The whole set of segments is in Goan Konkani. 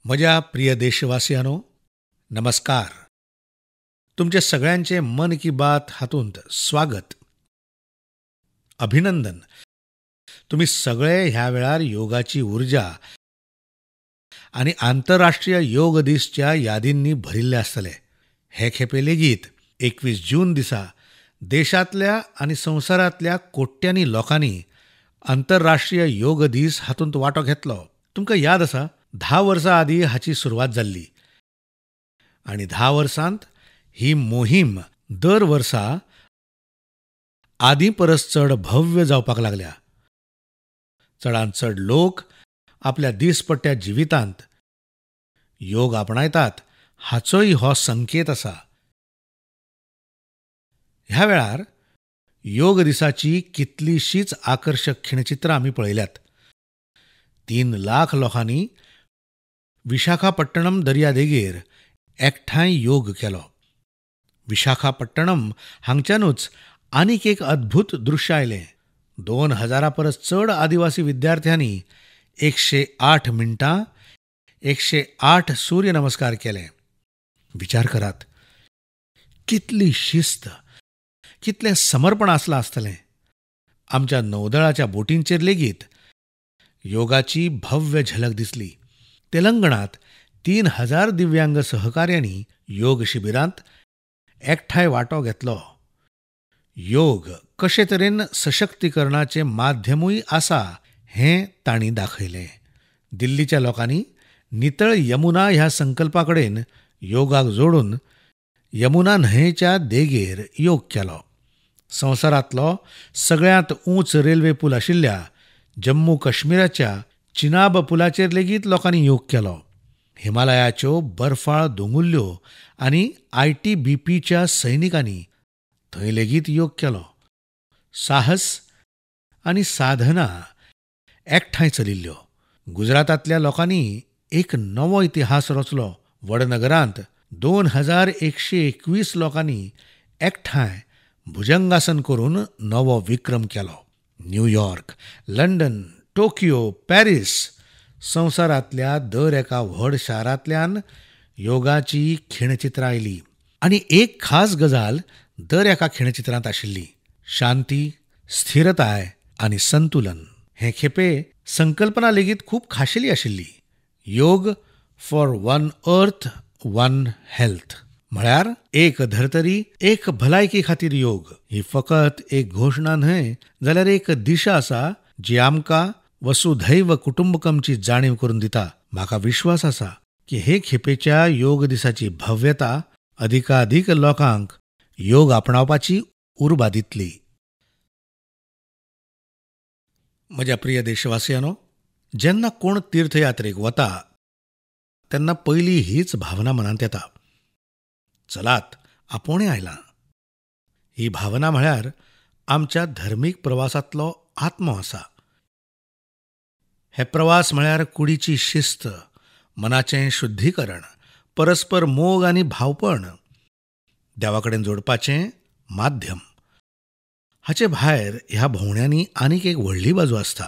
म्हज्या प्रिय देशवासियांनो, नमस्कार. तुमचे सगळ्यांचे मन की बात हातूंत स्वागत, अभिनंदन. तुमी सगळे ह्या वेळार योगाची उर्जा आनी आंतरराष्ट्रीय योग दीसच्या यादींनी भरिल्ले आसतले. हे खेपे लेगीत 21 जून दिसा देशांतल्या आनी संवसारांतल्या कोट्यांनी लोकांनी आंतरराष्ट्रीय योग दीस हातूंत वांटो घेतलो. तुमकां याद आसा, 10 वर्सां आदीं हाची सुरवात जाल्ली आनी 10 वर्सांत ही मोहीम दर वर्सा आदीं परस चड भव्य जावपाक लागल्या. चडांत चड लोक आपल्या दिसपट्ट्या जिवितांत योग आपणायतात हाचोय हो संकेत आसा. ह्या वेळार योग दिसाची कितलीशीच आकर्शक खिणचित्रां आमी पळयल्यात. 3 लाख लोकांनी विशाखापट्टणम दर्यादेगेर एकठांय योग केलो. विशाखापट्टणम हांगच्यानूच आनीक एक अद्भुत दृश्य आयलें. 2000 परस चड आदिवासी विद्यार्थ्यांनी 108 मिनटां 108 सूर्यनमस्कार केले. विचार करात, कितली शिस्त, कितलें समर्पण आसलां आसतलें. आमच्या नौदळाच्या बोटींचेर लेगीत योगाची भव्य झलक दिसली. तेलंगणात 3000 दिव्यांग सहकाऱ्यांनी योग शिबिरांत एकठांय वांटो घेतलो. योग कशे तरेन सशक्तीकरणाचें माध्यमूय आसा हें तांणी दाखयलें. दिल्लीच्या लोकांनी नितळ यमुना ह्या संकल्पा कडेन योगाक जोडून यमुना न्हंयेच्या देगेर योग केलो. संवसारांतलो सगळ्यांत ऊंच रेल्वे पूल आशिल्ल्या जम्मू काश्मीराच्या चिनाब पुलाचेर लेगीत लोकांनी योग केलो. हिमालयाच्यो बर्फाळ दोंगुल्ल्यो आनी ITBPच्या सैनिकांनी थंय लेगीत योग केलो. साहस आनी साधना एकठांय चलिल्ल्यो. गुजरातांतल्या लोकांनी एक नवो इतिहास रचलो. वडनगरांत 2121 लोकांनी एकठांय भुजंगासन करून नवो विक्रम केलो. New York, London, Tokyo, Paris संवसारांतल्या दर एका व्हड शारांतल्यान योगाची खिणचित्रां आयली. आनी एक खास गजाल दर एका खिणचित्रांत आशिल्ली, शांती, स्थिरताय आनी संतुलन. हे खेपे संकल्पना लेगीत खूब खाशेली आशिल्ली. Yoga for one earth one health म्हळ्यार एक धर्तरी एक भलायकी खातीर योग. ही फकत एक घोशणा न्हय जाल्यार एक दिशा आसा जी आमकां वसुधैव कुटुंबकमची जाणीव करून दिता. म्हाका विश्वास आसा की हे खेपेच्या योग दिसाची भव्यता अधिकाधिक लोकांक योग आपणावपाची उर्बा दितली. म्हज्या प्रिय देशवासियांनो, जेन्ना कोण तीर्थयात्रेक वता तेन्ना पयली हीच भावना मनांत येता, चलात आपोवणें आयलां. ही भावना म्हळ्यार आमच्या धर्मीक प्रवासांतलो आत्मो आसा. हे प्रवास म्हळ्यार कुडीची शिस्त, मनाचें शुद्धीकरण, परस्पर मोग आनी भावपण देवा कडेन जोडपाचें माध्यम. हाचे भायर ह्या भोंवड्यांनी आनीक एक व्हडली बाजू आसता.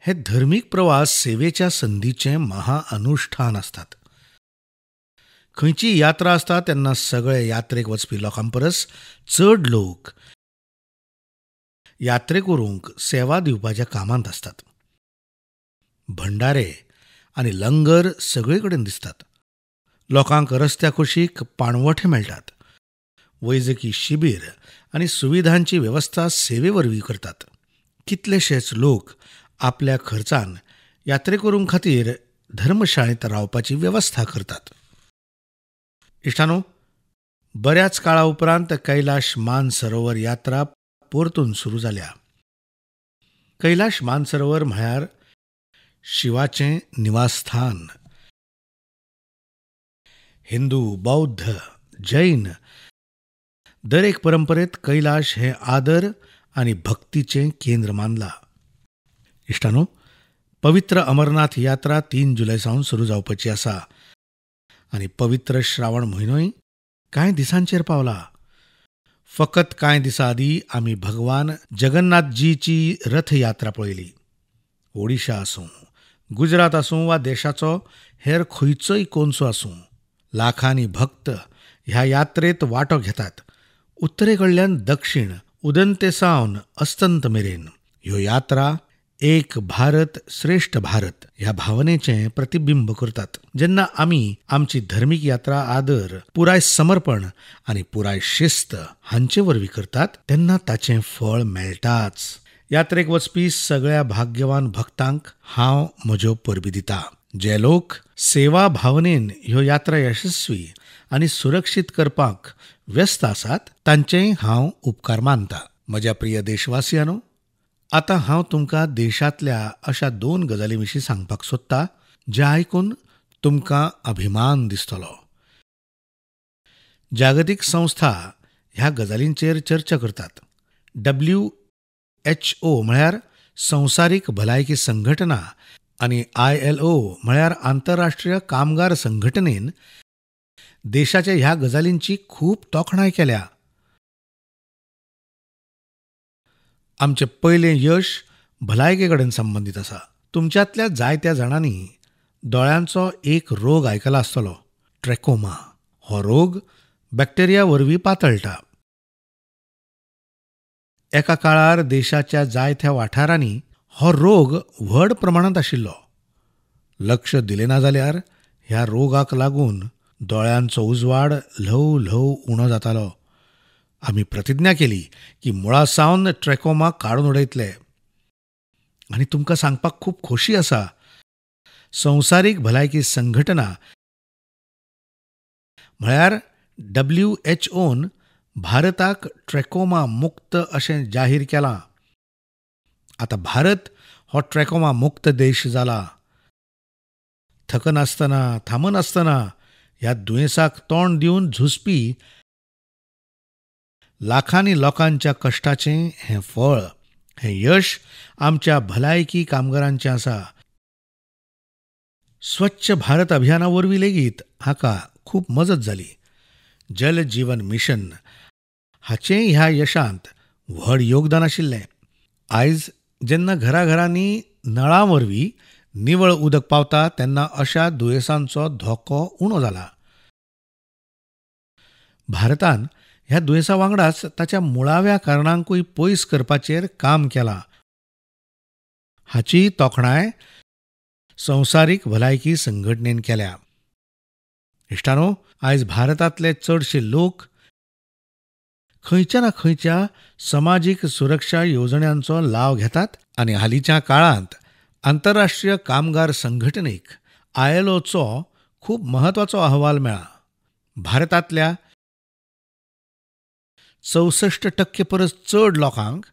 हे धर्मीक प्रवास सेवेच्या संदीचें महाअनुष्ठान आसतात. खंयची यात्रा आसता तेन्ना सगळे यात्रेक वचपी लोकां परस चड लोक यात्रेकरूंक सेवा दिवपाच्या कामांत आसतात. भंडारे आनी लंगर सगळे कडेन दिसतात. लोकांक रस्त्या कुशीक पाणवठे मेळटात. वैजकी शिबीर आनी सुविधांची वेवस्था सेवे वरवीं करतात. कितलेशेच लोक आपल्या खर्चान यात्रेकरूं खातीर धर्मशाळेंत रावपाची वेवस्था करतात. इश्टानो, बऱ्याच काळा उपरांत कैलाश मानसरोवर यात्रा परतून सुरू जाल्या. कैलाश मानसरोवर म्हळ्यार शिवाचें निवासस्थान. हिंदू, बौद्ध, जैन दरेक परंपरेत कैलाश हें आदर आनी भक्तीचें केंद्र मानलां. इश्टानो, पवित्र अमरनाथ यात्रा 3 जुलय सावन सुरू जावपाची आसा आनी पवित्र श्रावण म्हयनोय कांय दिसांचेर पावला. फकत कांय दिसां आदीं आमी भगवान जगन्नाथजीची रथयात्रा पळयली. ओडिशा आसूं, गुजरात आसूं वा देशाचो हेर खंयचोय कोनसो आसूं, लाखांनी भक्त ह्या यात्रेत वांटो घेतात. उत्तरे कडल्यान दक्षिण, उदंते सावन अस्तंत मेरेन ह्यो यात्रा एक भारत श्रेष्ठ भारत ह्या भावनेचें प्रतिबिंब करतात. जेन्ना आमी आमची धर्मीक यात्रा आदर, पुराय समर्पण आनी पुराय शिस्त हांचे वरवीं करतात तेन्ना ताचें फळ मेळटाच. यात्रेक वचपी सगळ्या भाग्यवान भक्तांक हांव म्हज्यो परबी दिता. जे लोक सेवा भावनेन ह्यो यात्रा यशस्वी आनी सुरक्षीत करपाक व्यस्त आसात तांचेय हांव उपकार मानता. म्हज्या प्रिय देशवासियांनो, आतां हांव तुमकां देशांतल्या अशा 2 गजालीं विशीं सांगपाक सोदता ज्या आयकून तुमकां अभिमान दिसतलो. जागतीक संस्था ह्या गजालींचेर चर्चा करतात. WHO म्हळ्यार संवसारीक भलायकी संघटना आनी ILO म्हळ्यार आंतरराष्ट्रीय कामगार संघटनेन देशाच्या ह्या गजालींची खूब तोखणाय केल्या. आमचें पयलें यश भलायके कडेन संबंदीत आसा. तुमच्यांतल्या जायत्या जाणांनी दोळ्यांचो एक रोग आयकला आसतलो, ट्रॅकोमा. हो रोग बॅक्टेरिया वरवीं पातळटा. एका काळार देशाच्या जायत्या वाठारांनी हो रोग व्हड प्रमाणांत आशिल्लो. लक्ष दिलें ना जाल्यार ह्या रोगाक लागून दोळ्यांचो उजवाड ल्हव ल्हव उणो जातालो. आमी प्रतिज्ञा केली की मुळा सावन ट्रॅकोमा काडून उडयतले. आनी तुमकां सांगपाक खूब खोशी आसा, संवसारीक भलायकी संघटना म्हळ्यार WHOन भारताक ट्रॅकोमा मुक्त अशें जाहीर केलां. आतां भारत हो ट्रॅकोमा मुक्त देश जाला. थकनासतना, थांबनासतना ह्या दुयेंसाक तोंड दिवन झुजपी लाखांनी लोकांच्या कश्टाचें हें फळ, हें यश आमच्या भलायकी कामगारांचें आसा. स्वच्छ भारत अभियाना वरवीं लेगीत हाका खूब मजत जाली. जल जीवन मिशन हाचेंय ह्या यशांत व्हड योगदान आशिल्लें. आयज जेन्ना घराघरांनी नळां वरवीं निवळ उदक पावता तेन्ना अशा दुयेंसांचो धोको उणो जाला. भारतान ह्या दुयेंसा वांगडाच ताच्या मुळाव्या कारणांकूय पयस करपाचेर काम केलां. हाची तोखणाय संवसारीक भलायकी संघटनेन केल्या. इश्टानो, आयज भारतांतले चडशे लोक खंयच्या ना खंयच्या समाजीक सुरक्षा येवजण्यांचो लाव घेतात आनी हालींच्या काळांत आंतरराष्ट्रीय कामगार संघटनेक ILOचो खूब म्हत्वाचो अहवाल मेळ्ळा. भारतांतल्या 64% परस चड लोकांक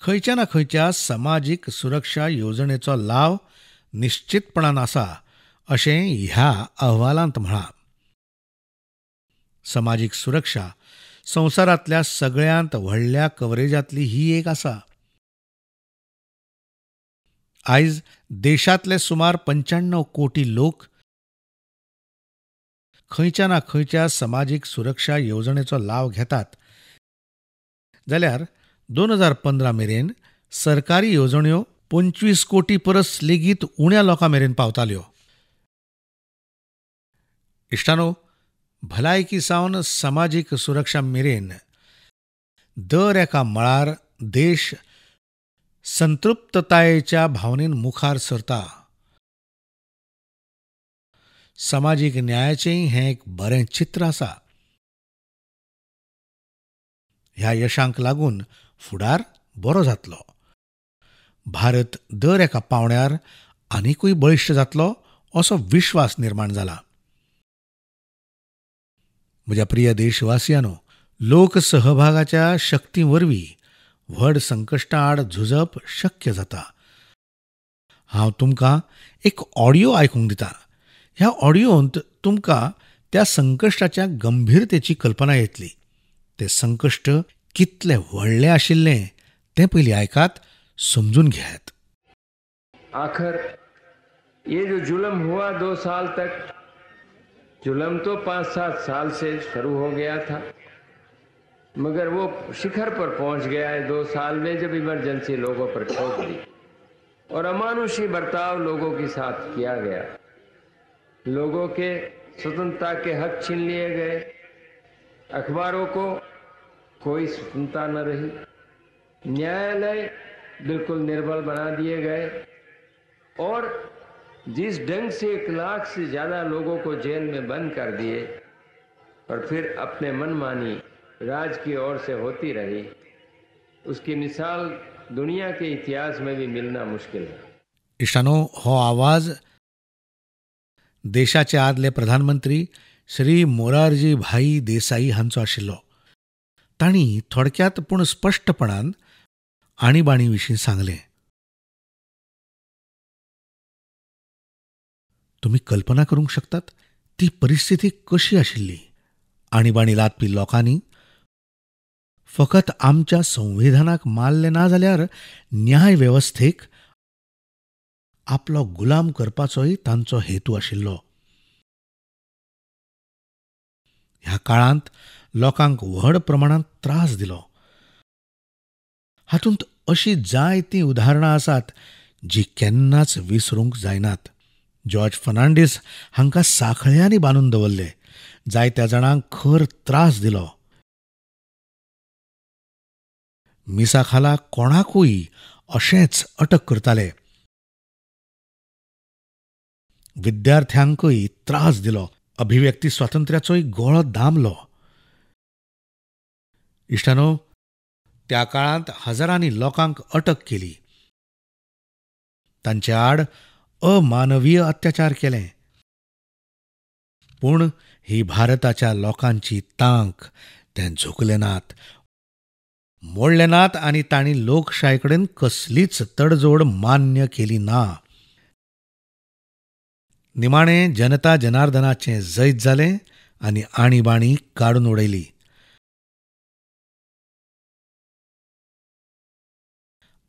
खंयच्या ना खंयच्या समाजीक सुरक्षा येवजणेचो लाव निश्चितपणान आसा अशें ह्या अहवालांत म्हळां. समाजीक सुरक्षा संवसारांतल्या सगळ्यांत व्हडल्या कव्हरेजांतली ही एक आसा. आयज देशांतले सुमार 95 कोटी लोक खंयच्या ना खंयच्या समाजीक सुरक्षा येवजणेचो लाव घेतात, जाल्यार 2015 मेरेन सरकारी येवजण्यो 25 कोटी परस लेगीत उण्या लोकां मेरेन पावताल्यो. इश्टानो, भलायकी सावन समाजीक सुरक्षा मेरेन दर एका मळार देश संतृप्ततायेच्या भावनेन मुखार सरता. समाजीक न्यायाचें हें एक बरें चित्र आसा. ह्या यशांक लागून फुडार बरो जातलो. भारत दर एका पावंड्यार आनिकूय बळिश्ट जातलो असो विश्वास निर्माण जाला. म्हज्या प्रिय देशवासियांनो, लोकसहभागाच्या शक्ती वरवीं व्हड संकश्टां आड झुजप शक्य जाता. हांव तुमकां एक ऑडियो आयकूंक दिता. ह्या ऑडियोंत तुमकां त्या संकश्टाच्या गंभीरतेची कल्पना येतली. तें संकश्ट कितलें व्हडलें आशिल्लें तें पयलीं आयकात, समजून घेयात. आखर ये जो जुल्म हुआ 2 साल तक, जुल्म तो 5-7 साल से शुरू हो गया था, मगर वो शिखर पर पहुंच गया है 2 साल में, जब इमरजेंसी लोगों पर ठोक दी और अमानुषी बर्ताव लोगों के साथ किया गया। लोगों के स्वतंत्रता के हक छीन लिए गए, अखबारों को कोई स्वतंत्रता न रही, न्यायालय बिल्कुल निर्बल बना दिए गए और जिस ढंग से 1 लाख से ज़्यादा लोगों को जेल में बंद कर दिए और फिर अपने मनमानी राज की ओर से होती रही, उसकी मिसाल दुनिया के इतिहास में भी मिलना मुश्किल है। इश्टानो, हो आवाज देशाचे आदले प्रधानमंत्री श्री मोरारजी भाई देसाई हांचो आशिल्लो. तांणी थोडक्यात पूण स्पश्टपणान आणीबाणी विशीं सांगलें. तुमी कल्पना करूंक शकतात ती परिस्थिती कशी आशिल्ली. आणीबाणी लादपी लोकांनी फकत आमच्या संविधानाक मारलें ना जाल्यार न्याय वेवस्थेक आपलो गुलाम करपाचोय तांचो हेतू आशिल्लो. ह्या काळांत लोकांक व्हड प्रमाणांत त्रास दिलो. हातूंत अशी जायतीं उदाहरणां आसात जी केन्नाच विसरूंक जायनात. जॉर्ज फर्नांडीस हांकां साखळ्यांनी बांदून दवरले, जायत्या जाणांक खर त्रास दिलो. मिसा खाला कोणाकूय अशेंच अटक करताले. विद्यार्थ्यांकूय त्रास दिलो. अभिव्यक्ती स्वातंत्र्याचोय गळो दामलो. इश्टानो, त्या काळांत हजारांनी लोकांक अटक केली, तांचे आड अमानवीय अत्याचार केले. पूण ही भारताच्या लोकांची तांक, ते झुकले नात, मोडले नात आनी तांणी लोकशाये कडेन कसलीच तडजोड मान्य केली ना. निमाणें जनता जनार्दनाचें जैत जालें आनी आणीबाणी काडून उडयली.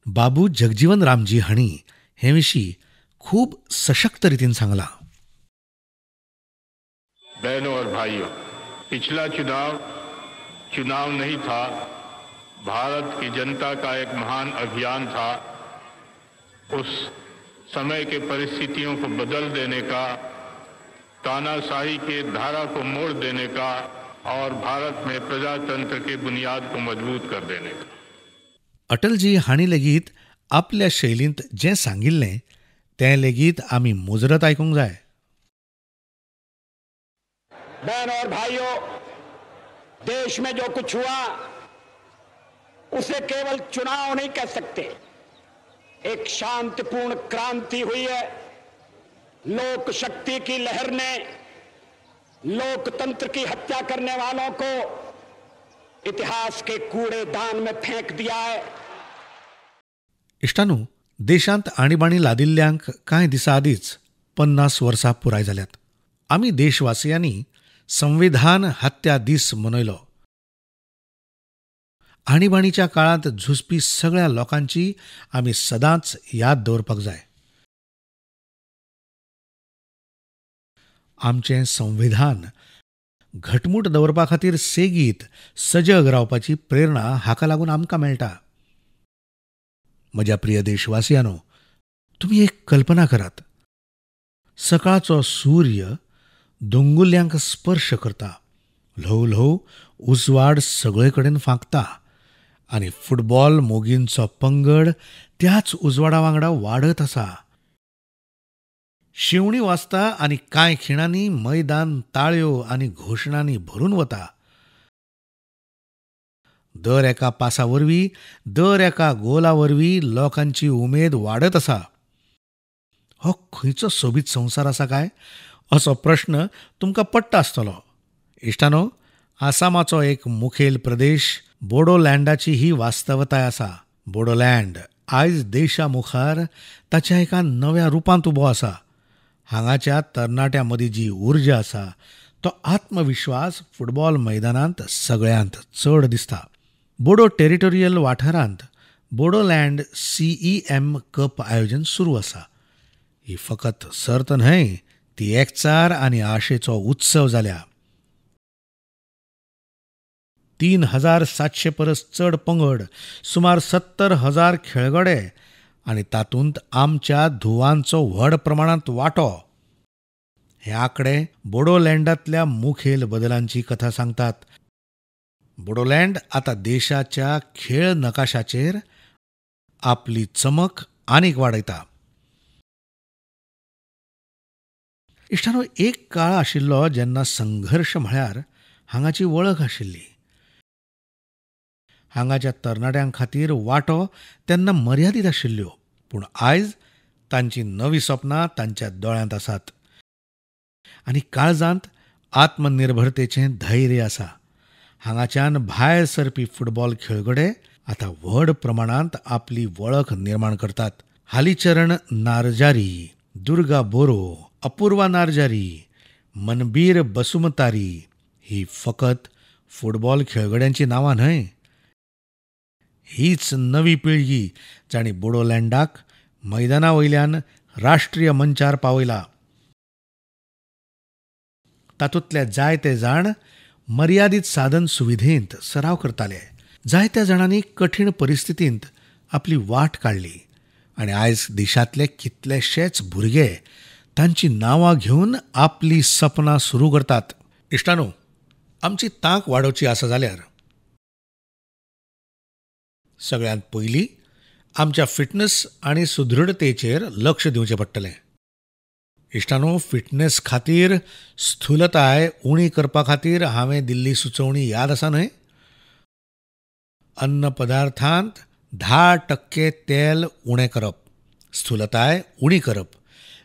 बाबू जगजीवन रामजी हांणी हे विशीं खूब सशक्त रितीन सांगलां. बहनों और भाइयों, पिछला चुनाव चुनाव नहीं था, भारत की जनता का एक महान अभियान था। उस समय के परिस्थितियों को बदल देने का, तानाशाही के धारा को मोड़ देने का और भारत में प्रजातंत्र के बुनियाद को मजबूत कर देने का। अटलजी हांणी लेगीत आपल्या शैलींत जें सांगिल्लें तें लेगीत आमी मुजरत आयकूंक जाय. बहनों और भाइयों, देश में जो कुछ हुआ उसे केवल चुनाव नहीं कह सकते। एक शांतिपूर्ण क्रांति हुई है। लोक शक्ति की लहर ने लोकतंत्र की हत्या करने वालों को इतिहास के कूड़ेदान में फेंक दिया है। इश्टानू, देशांत आणीबाणी लादिल्ल्यांक कांय दिसां आदींच 50 वर्सां पुराय जाल्यात. आमी देशवासियांनी संविधान हत्या दीस मनयलो. आणीबाणीच्या काळांत झुजपी सगळ्या लोकांची आमी सदांच याद दवरपाक जाय. आमचें संविधान घटमूट दवरपा खातीर सेगीत सजग रावपाची प्रेरणा हाका लागून आमकां मेळटा. म्हज्या प्रिय देशवासियांनो, तुमी एक कल्पना करात. सकाळचो सूर्य दोंगुल्ल्यांक स्पर्श करता, ल्हव ल्हव उजवाड सगळे कडेन फांकता आनी फुटबॉल मोगींचो पंगड त्याच उजवाडा वांगडा वाडत आसा. शिवणी वाजता आनी कांय खिणांनी मैदान ताळयो आनी घोशणांनी भरून वता. दर एका पासा वरवीं, दर एका गोला वरवीं लोकांची उमेद वाडत आसा. हो खंयचो सोबीत संवसार आसा काय असो प्रश्न तुमकां पडटा आसतलो. इश्टानो, आसामाचो एक मुखेल प्रदेश बोडोलँडाची ही वास्तवताय आसा. बोडोलँड आयज देशा मुखार ताच्या एका नव्या रुपांत उबो आसा. हांगाच्या तरणाट्यां मदीं जी उर्जा आसा तो आत्मविश्वास फुटबॉल मैदानांत सगळ्यांत चड दिसता. बोडो टेरिटोरियल वाठारांत बोडोलँड CEM cup आयोजन सुरू आसा. ही फकत सर्त न्हय, ती एकचार आनी आशेचो उत्सव जाल्या. 3700 परस चड पंगड, सुमार 70,000 खेळगडे आनी तातूंत आमच्या धुवांचो व्हड प्रमाणांत वांटो. हे आंकडे बोडोलँडांतल्या मुखेल बदलांची कथा सांगतात. बोडोलँड आतां देशाच्या खेळ नकाशाचेर आपली चमक आनीक वाडयता. इश्टांनो, एक काळ आशिल्लो जेन्ना संघर्श म्हळ्यार हांगाची वळख आशिल्ली. हांगाच्या तरणाट्यां खातीर वाटो तेन्ना मर्यादीत आशिल्ल्यो, पूण आयज तांची नवी सपनां तांच्या दोळ्यांत आसात आनी काळजांत आत्मनिर्भरतेचें धैर्य आसा. हांगाच्यान भायर सरपी फुटबॉल खेळगडे आतां व्हड प्रमाणांत आपली वळख निर्माण करतात. हालीचरण नार्जारी, दुर्गा बोरो, अपूर्वा नार्जारी, मनबीर बसुमतारी ही फकत फुटबॉल खेळगड्यांची नांवां न्हय. हीच नवी पिळगी जांणी बोडोलँडाक मैदाना वयल्यान राष्ट्रीय मंचार पावयला. तातूंतले जायते जाण मर्यादीत साधन सुविधेंत सराव करताले. जायत्या जाणांनी कठीण परिस्थितींत आपली वाट काडली आनी आयज देशांतले कितलेशेच भुरगे तांची नांवां घेवन आपली सपनां सुरू करतात. इश्टांनो, आमची तांक वाडोवची आसा जाल्यार सगळ्यांत पयलीं आमच्या फिटनेस आनी सुदृढतेचेर लक्ष दिवचें पडटलें. इश्टांनो, फिटनेस खातीर स्थूलताय उणी करपा खातीर हांवें दिल्ली सुचोवणी याद आसा न्हय? अन्न पदार्थांत 10% तेल उणें करप, स्थूलताय उणी करप.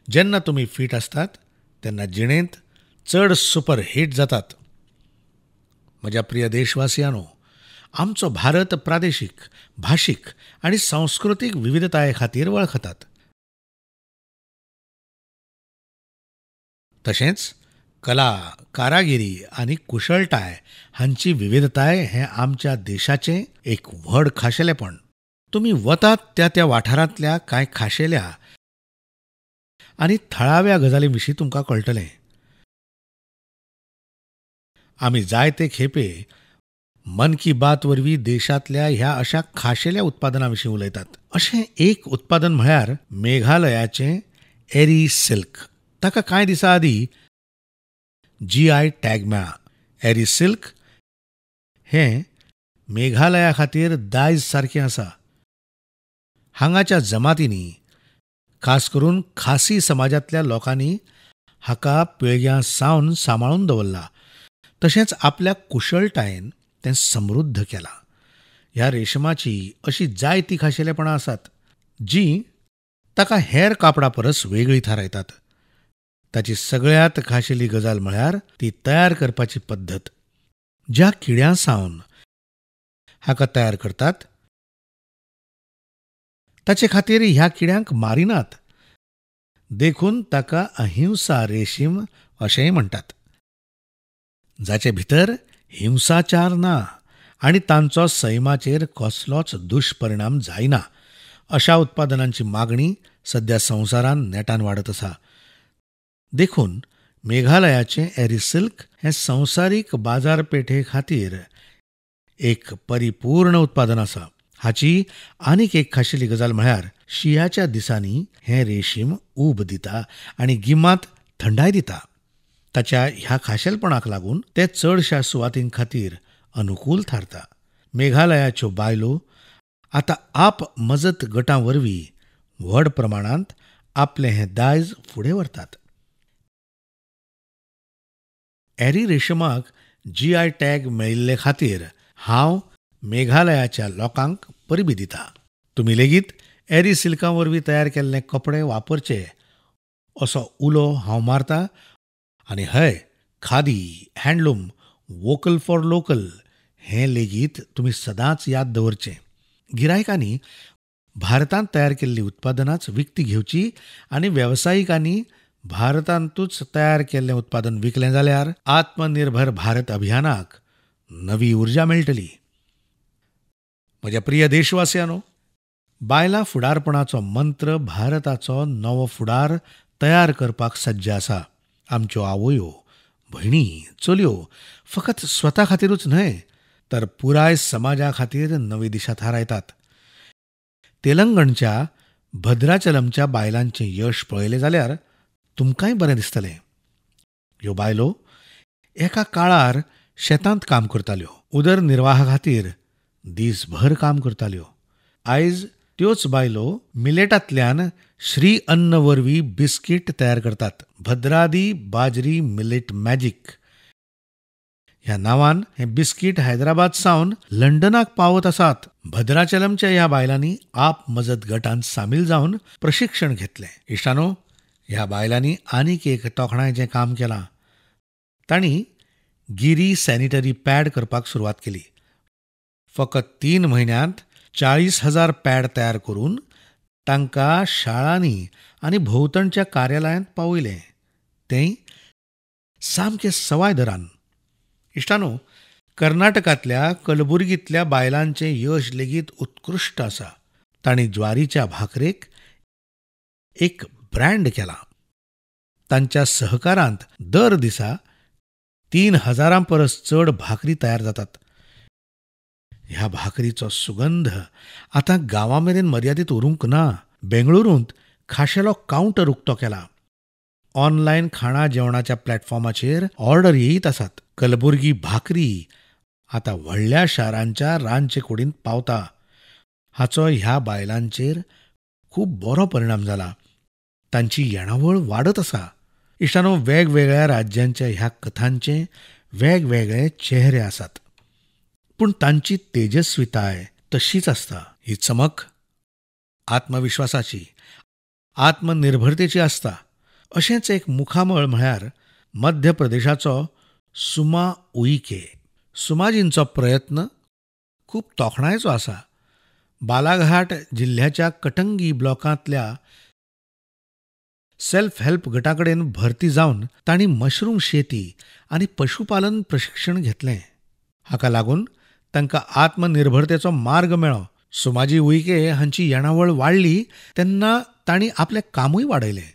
जेन्ना तुमी फिट आसतात तेन्ना जिणेंत चड सुपर हिट जातात. म्हज्या प्रिय देशवासियांनो, आमचो भारत प्रादेशीक, भाशीक आनी सांस्कृतीक विविधताये खातीर वळखतात. तशेंच कला, कारागिरी आनी कुशळटाय हांची विविधताय हें आमच्या देशाचें एक व्हड खाशेलेपण. तुमी वतात त्या त्या वाठारांतल्या कांय खाशेल्या आनी थळाव्या गजालीं विशीं तुमकां कळटलें. आमी जायते खेपे मन की बात वरवीं देशांतल्या ह्या अशा खाशेल्या उत्पादनां विशीं उलयतात. अशें एक उत्पादन म्हळ्यार मेघालयाचें एरी सिल्क. ताका कांय दिसां आदीं GI tag मेळ्ळा. एरी सिल्क हें मेघालया खातीर दायज सारकें आसा. हांगाच्या जमातींनी, खास करून खासी समाजांतल्या लोकांनी हाका पिळग्यां सावन सांबाळून दवरला, तशेंच आपल्या कुशळटायेन तें समृद्ध केलां. ह्या रेशमाची अशी जायतीं खाशेलेपणां आसात जीं ताका हेर कापडा परस वेगळी थारायतात. ताची सगळ्यांत खाशेली गजाल म्हळ्यार ती तयार करपाची पद्दत. ज्या किड्यां सावन हाका तयार करतात ताचे खातीर ह्या किड्यांक मारिनात, देखून ताका अहिंसा रेशीम अशेंय म्हणटात, जाचे भितर हिंसाचार ना आनी तांचो सैमाचेर कसलोच दुश्परिणाम जायना. अशा उत्पादनांची मागणी सध्या संवसारांत नेटान वाडत आसा. देखून मेघालयाचें एरी सिल्क हें संवसारीक बाजारपेठे खातीर एक परिपूर्ण उत्पादन आसा. हाची आनीक एक खाशेली गजाल म्हळ्यार शिंयाच्या दिसांनी हें रेशीम ऊब दिता आनी गिमांत थंडाय दिता. ताच्या ह्या खाशेलपणाक लागून तें चडश्या सुवातीं खातीर अनुकूल थारता. मेघालयाच्यो बायलो आतां आप मजत गटां वरवीं व्हड प्रमाणांत आपलें हें दायज फुडें व्हरतात. एरी रेशमाक GI tag मेळिल्ले खातीर हांव मेघालयाच्या लोकांक परबीं दिता. तुमी लेगीत एरी सिल्का वरवीं तयार केल्ले कपडे वापरचे असो उलो हांव मारता. आनी हय, khadi, handloom, vocal for local हें लेगीत तुमी सदांच याद दवरचें. गिरायकांनी भारतांत तयार केल्लीं उत्पादनांच विकती घेवची आनी वेवसायिकांनी भारतांतूच तयार केल्लें उत्पादन विकलें जाल्यार आत्मनिर्भर भारत अभियानाक नवी उर्जा मेळटली. म्हज्या प्रिय देशवासियांनो, बायलां फुडारपणाचो मंत्र भारताचो नवो फुडार तयार करपाक सज्ज आसा. आमच्यो आवयो, भयणी, चलयो फकत स्वता खातीरूच न्हय तर पुराय समाजा खातीर नवी दिशा थारायतात. तेलंगणच्या भद्राचलमच्या बायलांचें यश पळयलें जाल्यार तुमकांय बरें दिसतलें. ह्यो बायलो एका काळार शेतांत काम करताल्यो, उदरनिर्वाहा खातीर दीसभर काम करताल्यो. आयज त्योच बायलो मिलेटांतल्यान श्री अन्न वरवीं बिस्कीट तयार करतात. भद्रादी बाजरी मिलेट मॅजीक ह्या नांवान हें बिस्कीट हैदराबाद सावन लंडनाक पावत आसात. भद्राचलमच्या ह्या बायलांनी आप मजत गटांत सामील जावन प्रशिक्षण घेतलें. इश्टानो, ह्या बायलांनी आनीक एक तोखणायेचें काम केलां. तांणी गिरी सॅनिटरी पॅड करपाक सुरवात केली. फकत 3 म्हयन्यांत 40,000 पॅड तयार करून तांकां शाळांनी आनी भोंवतणच्या कार्यालयांत पावयलें, तें सामकें सवाय दरान. इश्टानो, कर्नाटकांतल्या कलबुर्गींतल्या बायलांचें यश लेगीत उत्कृश्ट आसा. तांणी ज्वारीच्या भाकरेक एक ब्रँड केला. तांच्या सहकारांत दर दिसा 3,000 परस चड भाकरी तयार जातात. ह्या भाकरीचो सुगंध आतां गांवां मेरेन मर्यादीत उरूंक ना. बेंगळुरूंत खाशेलो कावंटर उक्तो केला. ऑनलायन खाणा जेवणाच्या प्लॅटफॉर्माचेर ऑर्डर येयत आसात. कलबुर्गी भाकरी आतां व्हडल्या शारांच्या रांदचे कुडींत पावता. हाचो ह्या बायलांचेर खूब बरो परिणाम जाला. तांची येणावळ वाडत आसा. इश्टानो, वेगवेगळ्या राज्यांच्या ह्या कथांचे वेगवेगळे चेहरे आसात, पूण तांची तेजस्विताय तशीच आसता. ही चमक आत्मविश्वासाची, आत्मनिर्भरतेची आसता. अशेंच एक मुखामळ म्हळ्यार मध्य प्रदेशाचो सुमा उईके. सुमाजींचो प्रयत्न खूब तोखणायेचो आसा. बालाघाट जिल्ह्याच्या कटंगी ब्लॉकांतल्या सेल्फ हेल्प गटा कडेन भरती जावन तांणी मशरूम शेती आनी पशुपालन प्रशिक्षण घेतलें. हाका लागून तांकां आत्मनिर्भरतेचो मार्ग मेळ्ळो. सुमाजी उईके हांची येणावळ वाडली तेन्ना तांणी आपलें कामूय वाडयलें.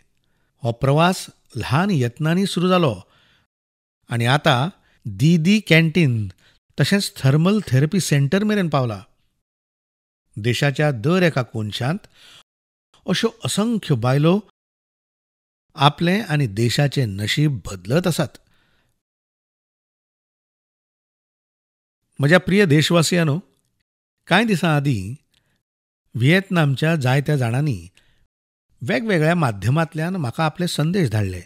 हो प्रवास ल्हान यत्नांनी सुरू जालो आनी आतां दीदी कॅन्टीन तशेंच थर्मल थेरपी सेंटर मेरेन पावला. देशाच्या दर एका कोनशांत अश्यो असंख्य बायलो आपलें आनी देशाचें नशीब बदलत आसात. म्हज्या प्रिय देशवासियांनो, कांय दिसां आदीं व्हिएतनामच्या जायत्या जाणांनी वेगवेगळ्या माध्यमांतल्यान म्हाका आपले संदेश धाडले.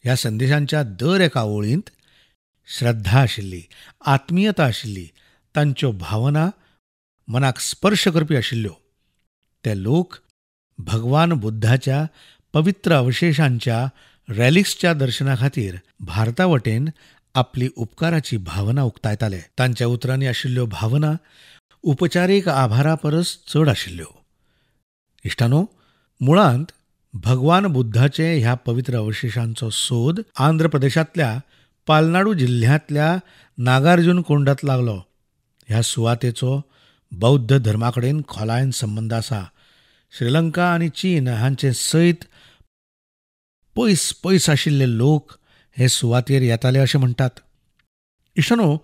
ह्या संदेशांच्या दर एका ओळींत श्रद्धा आशिल्ली, आत्मीयता आशिल्ली, तांच्यो भावना मनाक स्पर्श करपी आशिल्ल्यो. ते लोक भगवान बुद्धाच्या पवित्र अवशेशांच्या रॅलिक्सच्या दर्शना खातीर भारता वटेन आपली उपकाराची भावना उक्तायताले. तांच्या उतरांनी आशिल्ल्यो भावना उपचारीक आभारा परस चड आशिल्ल्यो. इश्टानो, मुळांत भगवान बुद्धाचे ह्या पवित्र अवशेशांचो सोद आंध्र प्रदेशांतल्या पालनाडू जिल्ह्यांतल्या नागार्जुन कोंडात लागलो. ह्या सुवातेचो बौद्ध धर्मा कडेन खोलायेन संबंद आसा. श्रीलंका आनी चीन हांचे सयत पयस पयस आशिल्ले लोक हे सुवातेर येताले अशें म्हणटात. इश्टानो,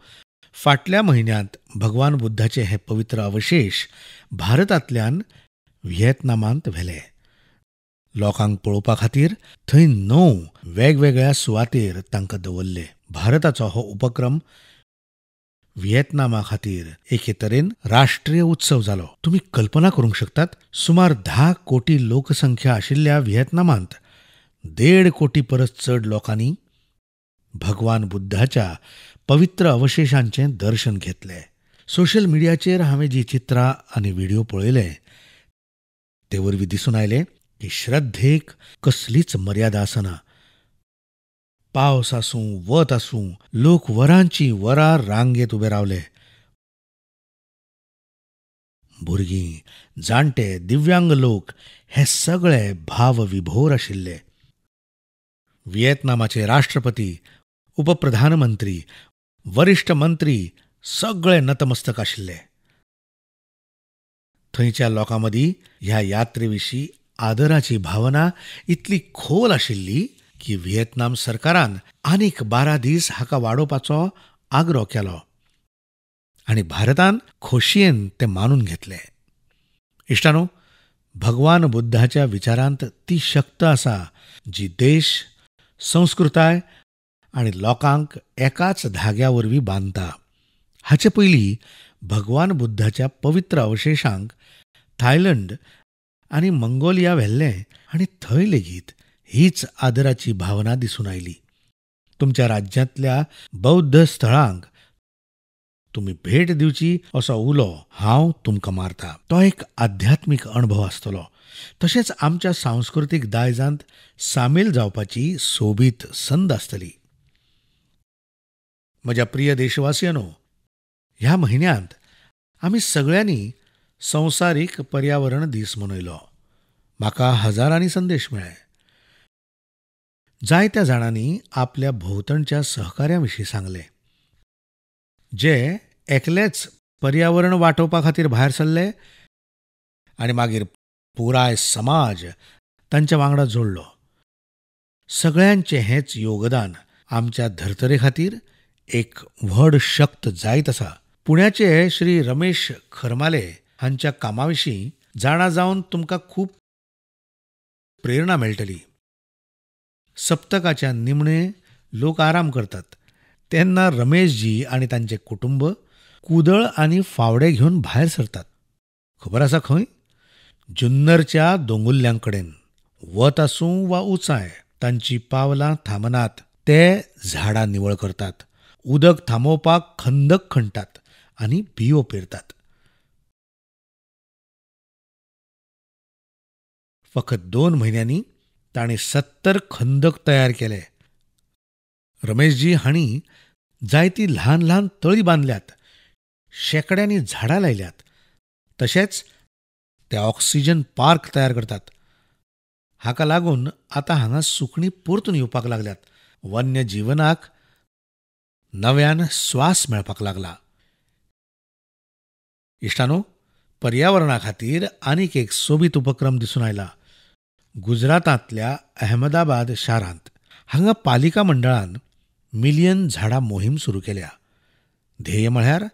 फाटल्या म्हयन्यांत भगवान बुद्धाचे हे पवित्र अवशेश भारतांतल्यान व्हिएतनामांत व्हेले. लोकांक पळोवपा खातीर थंय 9 वेगवेगळ्या सुवातेर तांकां दवरले. भारताचो हो उपक्रम व्हिएतनामा खातीर एके तरेन राष्ट्रीय उत्सव जालो. तुमी कल्पना करूंक शकतात, सुमार 10 कोटी लोकसंख्या आशिल्ल्या व्हिएतनामांत 1.5 कोटी परस चड लोकांनी भगवान बुद्धाच्या पवित्र अवशेशांचें दर्शन घेतलें. सोशल मिडियाचेर हांवें जी चित्रां आनी व्हिडियो पळयले ते वरवीं दिसून आयलें की श्रद्धेक कसलीच मर्यादा आसना. पावस आसूं, वत आसूं, लोक वरांची वरां रांगेत उबे रावले. भुरगीं, जाणटे, दिव्यांग लोक हे सगळे भावविभोर आशिल्ले. व्हिएतनामाचे राष्ट्रपती, उपप्रधानमंत्री, वरिश्ठ मंत्री सगळे नतमस्तक आशिल्ले. थंयच्या लोकां मदीं ह्या यात्रे विशीं आदराची भावना इतली खोल आशिल्ली की व्हिएतनाम सरकारान आनीक 12 दीस हाका वाडोवपाचो आग्रो केलो आनी भारतान खोशयेन तें मानून घेतलें. इश्टानो, भगवान बुद्धाच्या विचारांत ती शक्त आसा जी देश, संस्कृताय आनी लोकांक एकाच धाग्या वरवीं बांदता. हाचे पयलीं भगवान बुद्धाच्या पवित्र अवशेशांक थायलंड आनी मंगोलिया व्हेल्लें आनी थंय लेगीत हीच आदराची भावना दिसून आयली. तुमच्या राज्यांतल्या बौद्ध स्थळांक तुमी भेट दिवची असो उलो हांव तुमकां मारता. तो एक आध्यात्मीक अणभव आसतलो, तशेंच आमच्या सांस्कृतीक दायजांत सामील जावपाची सोबीत संद आसतली. म्हज्या प्रिय देशवासियांनो, ह्या म्हयन्यांत आमी सगळ्यांनी संवसारीक पर्यावरण दीस मनयलो. म्हाका हजारांनी संदेश मेळ्ळे. जायत्या जाणांनी आपल्या भोंवतणच्या सहकार्या विशीं सांगलें, जे एकलेच पर्यावरण वाटोवपा खातीर भायर सरले आनी मागीर पुराय समाज तांच्या वांगडा जोडलो. सगळ्यांचें हेंच योगदान आमच्या धर्तरे खातीर एक व्हड शक्त जायत आसा. पुण्याचे श्री रमेश खरमाले हांच्या कामा विशीं जाणा जावन तुमकां खूब प्रेरणा मेळटली. सप्तकाच्या निमणे लोक आराम करतात तेन्ना रमेशजी आनी तांचे कुटुंब कुदळ आनी फावडे घेवन भायर सरतात. खबर आसा खंय? जुन्नरच्या दोंगुल्ल्यांकडेन. वत आसूं वा उंचाय, तांची पावलां थांबनात. ते झाडां निवळ करतात, उदक थांबोवपाक खंदक खणटात आनी बियो पेरतात. फकत 2 म्हयन्यांनी ताणें 70 खंदक तयार केले. रमेशजी हांणी जायती ल्हान ल्हान तळी बांदल्यात, शेंकड्यांनी झाडां लायल्यात, तशेंच ते ऑक्सिजन पार्क तयार करतात. हाका लागून आतां हांगा सुकणीं परतून येवपाक लागल्यात. वन्य जिवनाक नव्यान स्वास मेळपाक लागला. इश्टानो, पर्यावरणा खातीर आनीक एक सोबीत उपक्रम दिसून आयला. गुजरातांतल्या अहमदाबाद शारांत हांगा पालिका मंडळान मिलियन झाडां मोहीम सुरू केल्या. ध्येय म्हळ्यार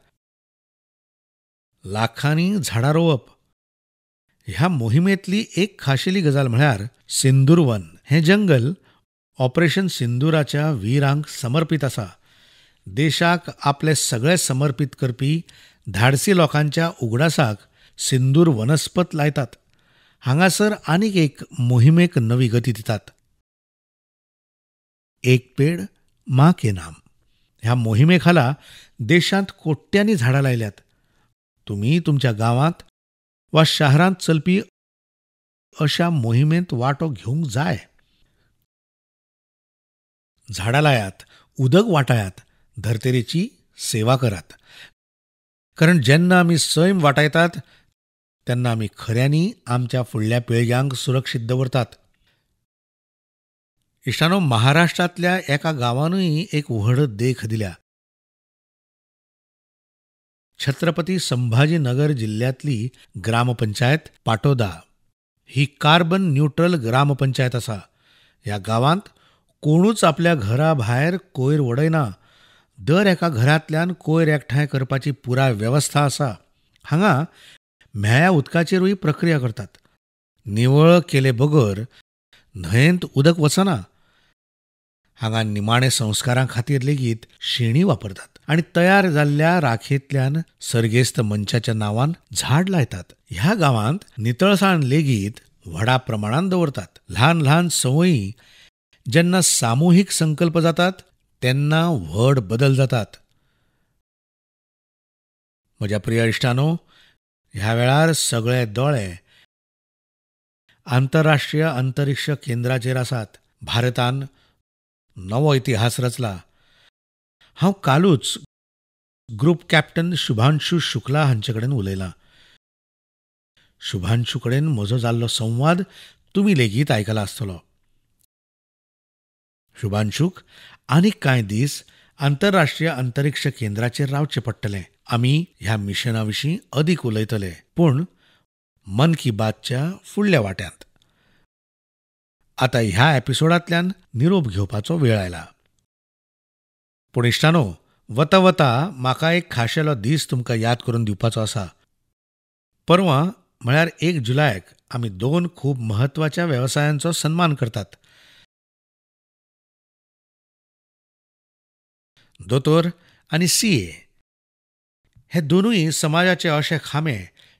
लाखांनी झाडां रोवप. ह्या मोहिमेंतली एक खाशेली गजाल म्हळ्यार सिंदूरवन हें जंगल ऑपरेशन सिंदूराच्या वीरांक समर्पीत आसा. देशाक आपले सगळे समर्पीत करपी धाडसी लोकांच्या उगडासाक सिंदूर वनस्पत लायतात. हांगासर आनीक एक मोहिमेक नवी गती दितात. एक पेड माँ के नाम ह्या मोहिमे खाला देशांत कोट्यांनी झाडां लायल्यात. तुमी तुमच्या गांवांत वा शारांत चलपी अशा मोहिमेंत वांटो घेवंक जाय. झाडां लायात, उदक वाटायात, धर्तरेची सेवा करात. कारण जेन्ना आमी सैम वाटायतात तेन्ना आमी खऱ्यांनी आमच्या फुडल्या पिळग्यांक सुरक्षीत दवरतात. इश्टानो, महाराष्ट्रांतल्या एका गांवानूय एक व्हड देख दिल्या. छत्रपती संभाजीनगर जिल्ल्यांतली ग्रामपंचायत पाटोदा ही कार्बन न्यूट्रल ग्रामपंचायत आसा. ह्या गांवांत कोणूच आपल्या घरा भायर कोयर वडयना. दर एका घरांतल्यान कोयर एकठांय करपाची पुराय वेवस्था आसा. हांगा म्हेळ्या उदकाचेरूय प्रक्रिया करतात. निवळ केले बगर न्हंयेंत उदक वचना. हांगा निमाणे संस्कारां खातीर लेगीत शेणी वापरतात आनी तयार जाल्ल्या राखेंतल्यान सर्गेस्त मनशाच्या नांवान झाड लायतात. ह्या गांवांत नितळसाण लेगीत व्हडा प्रमाणान दवरतात. ल्हान ल्हान संवयी जेन्ना सामुहीक संकल्प जातात तेन्ना व्हड बदल जातात. म्हज्या प्रिय इश्टानो, ह्या वेळार सगळे दोळे आंतरराष्ट्रीय अंतरिक्ष केंद्राचेर आसात. भारतान नवो इतिहास रचला. हांव कालूच ग्रुप कॅप्टन शुभांशु शुक्ला हांचे कडेन उलयलां. शुभांशू कडेन म्हजो जाल्लो संवाद तुमी लेगीत आयकला आसतलो. शुभांशूक आनीक कांय दीस आंतरराष्ट्रीय अंतरिक्ष केंद्राचेर रावचें पडटलें. आमी ह्या मिशना विशीं अदीक उलयतले, पूण मन की बातच्या फुडल्या वांट्यांत. आतां ह्या एपिसोडांतल्यान निरोप घेवपाचो वेळ आयला. पूण इश्टानो, वता वता म्हाका एक खाशेलो दीस तुमकां याद करून दिवपाचो आसा. परवां म्हळ्यार 1 जुलयाक आमी 2 खूब म्हत्वाच्या वेवसायांचो सन्मान करतात. दोतोर आनी सीए हे दोनूय समाजाचे अशे खांबे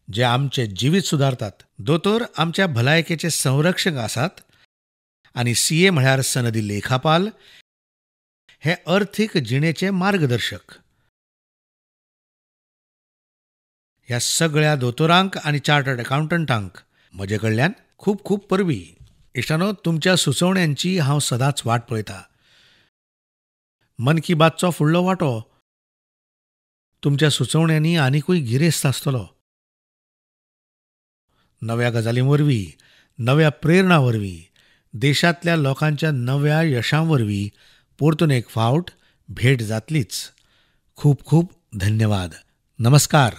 जे आमचे जिवीत सुदारतात. दोतोर आमच्या भलायकेचे संरक्षक आसात आनी सीए म्हळ्यार सनदी लेखापाल हे अर्थीक जिणेचे मार्गदर्शक. ह्या सगळ्या दोतोरांक आनी चार्टर्ड अकाउंटंटांक म्हजे कडल्यान खूब खूब परबीं. इश्टानो, तुमच्या सुचोवण्यांची हांव सदांच वाट पळयता. मन की बातचो फुडलो वांटो तुमच्या सुचोवण्यांनी आनिकूय गिरेस्त आसतलो. नव्या गजालीं वरवीं, नव्या प्रेरणा वरवीं, देशांतल्या लोकांच्या नव्या यशां वरवीं परतून एक फावट भेट जातलीच. खूब खूब धन्यवाद. नमस्कार.